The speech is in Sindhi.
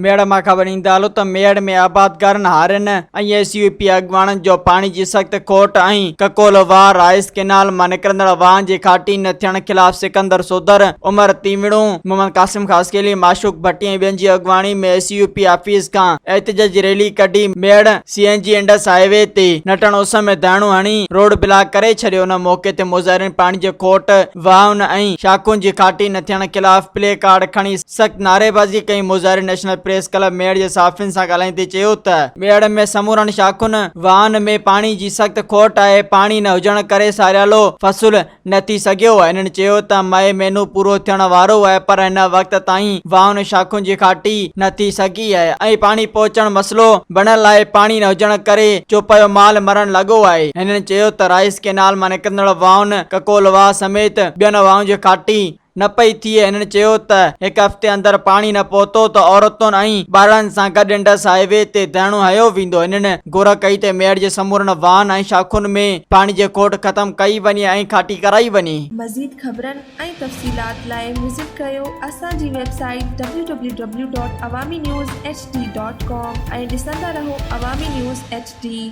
ميهڙ مان خبر ايندا هلو ته ميهڙ ۾ آبادگارن، هارين ۽ ايس يو پي اڳواڻن جو پاڻي جي سخت کوٽ ۽ ڪڪول واهه رائيس ڪينال مان نڪرندڙ واهن جي کاٽي نه ٿيڻ خلاف سڪندر سوڌر، عمر تيوڻو، محمد قاسم خاصخيلي، معشوق ڀٽي ۽ ٻين جي اڳواڻي ۾ ايس يو پي آفيس کان احتجاجي ريلي ڪڍي Mehar C N G Indus highway تي نٽهڻ اس ۾ ڌرڻو هڻي روڊ بلاڪ ڪري ڇڏيو ان موقعي تي مظاهرين پاڻي جي کوٽ، واهن ۽ شاخن جي کاٽي نه ٿيڻ خلاف پلي ڪارڊ کڻي سخت نعريبازي ڪئي مظاهرين نيشنل پريس ڪلب ميهڙ جي صحافين سان ڳالهائيندي چيو ته ميهڙ ۾ سمورن شاخن، واهن ۾ پاڻي جي سخت کوٽ آهي پاڻي نه هجڻ ڪري ساريالو فصل نه ٿي سگهيو. هنن چيو ته مئي مهينو پورو ٿيڻ وارو آهي پر هن وقت تائين واهن شاخن جي کاٽي نه ٿي سگهي آهي ۽ پاڻي پهچڻ مسئلو بڻيل آهي پاڻي نه هجڻ ڪري چوپايو مال مرڻ لڳو آهي. هنن چيو ته رائيس ڪينال مان نڪرندڙ واهن ڪڪول واهه سميت ٻين واهن جي کاٽي نه پئي ٿئي هنن چيو ته هڪ هفتي اندر پاڻي نه پهتو ته عورتن ۽ ٻارڙن سان گڏ انڊس هاء وي تي ڌرڻو هنيو ويندو هنن گهر ڪئي ته ميهڙ جي سمورن واهن ۽ شاخن ۾ پاڻي جي کوٽ ختم ڪئي وڃي ۽ کاٽي ڪرائي وڃي. مزيد خبرن ۽ تفصيلات لاء وزٽ ڪريو اسان جي website W W W dot Awami news H D dot com ۽ ڏسندا رهو عوامي نيوز ايڇ ڊي.